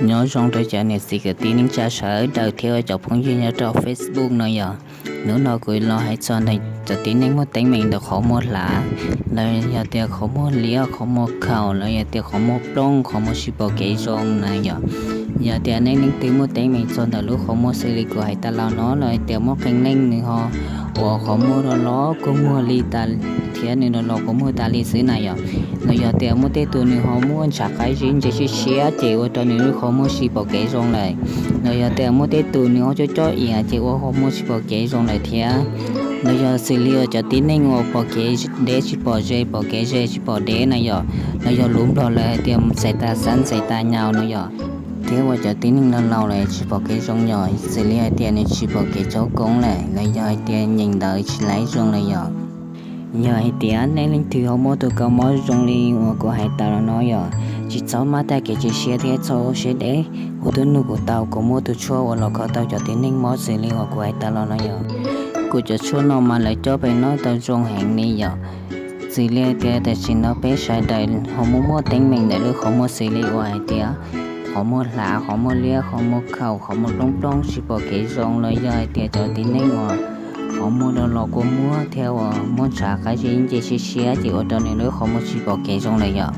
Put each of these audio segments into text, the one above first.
Nyob zoo rau cov niam txiv kwv tij neej tsa sawv daws thiab cov phooj ywg nyob rau Facebook no yom. Hnub no kuv los hais txog ntawm cov tib neeg muaj teeb meem ntawm qhov muag hlav, los yog tias qhov muag liab, qhov muag khaum, los yog tias qhov muag plooj, qhov muag tsis pom kev zoo na yom. Yog tias nej leej twg muaj teeb meem txog ntawm lub qhov muag xws li kuv hais tas los no, los tias muaj qee leej nws ho uas qhov muag los los kua muag li tas, thiab nws los los kua muag tas li xwb na yom. Los yog tias muaj tej tus nws ho muaj ntshav qab zib nce siab siab ces ua rau nws lub qhov muag tsis pom kev zoo lawm. Los yog tias muaj tej tus nws ho coj coj iav ces ua qhov muag tsis pom kev zoo lawm thiab. Los yog xws li uas cov tib neeg uas pom kev deb tsis pom ze, pom kev ze tsis pom deb na yom. Los yog lus Nplog lawv hais tias txais tas xab txais tas nyau no yom. Thiab uas cov tib neeg laus laus lawm tsis pom kev zoo yom, xws li hais tias nws tsis pom kev tshauv koob lawm, los yog hais tias nyeem ntawv tsis laib zoo lawm yom. Yog hais tias nej leej twg ho muaj tus kab mob zoo li uas kuv hais tas los no yom, tsis txhob maj tag kev cia siab thiab txhob siab deb. Kuv twb nug kuv tau, kuv muaj tus tshuaj uas los kho tau cov tib neeg mob xws li uas kuv hais tas los no yom. Kuv cov tshuaj no mas lawv coj pem no tau zoo heev li yom. Xws li hais tias tam sim no peb sawv daws ho muaj muaj teeb meem ntawm lub qhov muag xws li uas hais tias qhov muag hlav, qhov muag liab, qhov muag khaum, qhov muag plooj plooj tsis pom kev zoo, los yog hais tias cov tib neeg uas qhov muag los los kua muag thiab uas muaj ntshav qab zib nce siab siab ces ua rau nws lub qhov muag tsis pom kev zoo lawm yom.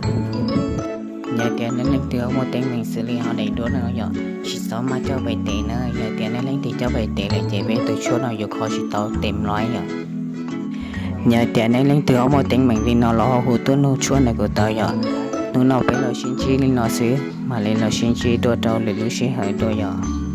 Yog tias nej leej twg ho muaj teeb meem xws li ho daim duab no yom, tsis txhob maj coj pem tes na, yog tias nej leej twg coj pem tes lawm ces peb tus tshuaj no yuav kho tsis tau tes mlom yom. Yog tias nej leej twg ho muaj teeb meem li no los ho hu tuaj nug tshuaj ntawm kuv tau yom. Hnub no peb los sib ntsib li no xwb, mam li los sib ntsib dua rau lwm lub sij hawm dua yom.